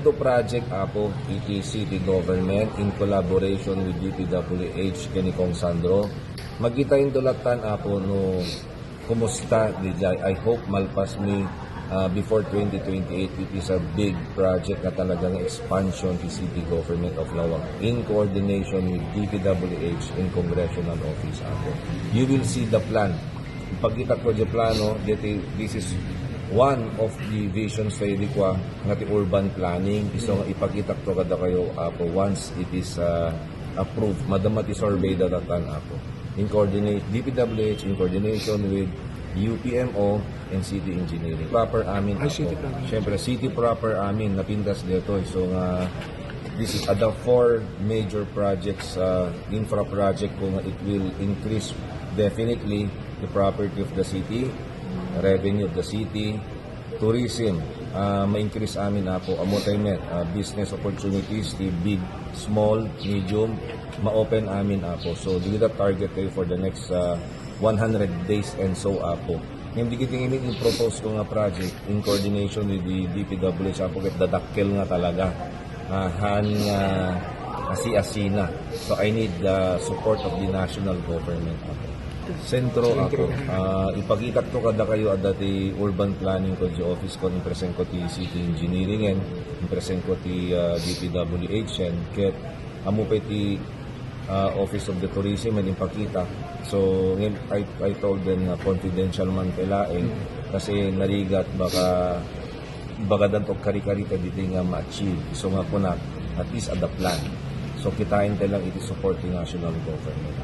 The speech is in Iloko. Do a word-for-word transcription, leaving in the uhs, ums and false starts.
Ito project, Apo, iti city government in collaboration with D P W H ken ni Kong Sandro. Makita into latan, Apo, no kumusta, D J. I hope malpas mi, ah, before twenty twenty-eight, it is a big project na talagang expansion ti city government of Laoag in coordination with D P W H and Congressional Office, Apo. You will see the plan. Ipakita ko di plano, diti, this is one of the vision study ko, ah, nga ti urban planning. So, nga ipakita ko kadakayo, Apo, once it is, ah, approved. Madama ti survey datan, Apo. In coordinate, D P W H in coordination with U P M O and city engineering. Proper amin, Apo. Siyempre, city proper amin, napintas dito. So, nga, this is the four major projects, ah, infra project ko nga it will increase definitely the property of the city, revenue of the city, tourism, ah, ma-increase amin, Apo. Ammo tayo met, ah, business opportunities, the big, small, medium, ma-open amin, Apo. So, dili ta target kayo for the next, ah, one hundred days and so, Apo. Ngayon, di kita ngayon i-propose ko nga project in coordination with the D P W H, Apo, ket dadakkel nga talaga. Ah, han nga asi-asina. So, I need the support of the national government, Apo. Sentro, Apo. Ah, ipakita ko kadakayo adda ti urban planning ko di office ko, impresent ko ti city engineering, and impresent ko ti, ah, D P W H, and ket ammo pa ti, ah, Office of the Tourism and ipakita. So, ngayon, I, I told them na confidential man ti laeng kasi narigat baka, baka danto kari-kari ta diti nga ma-achieve. So, nga kuna, at least adda plan. So, kitain ta lang iti support ti national government.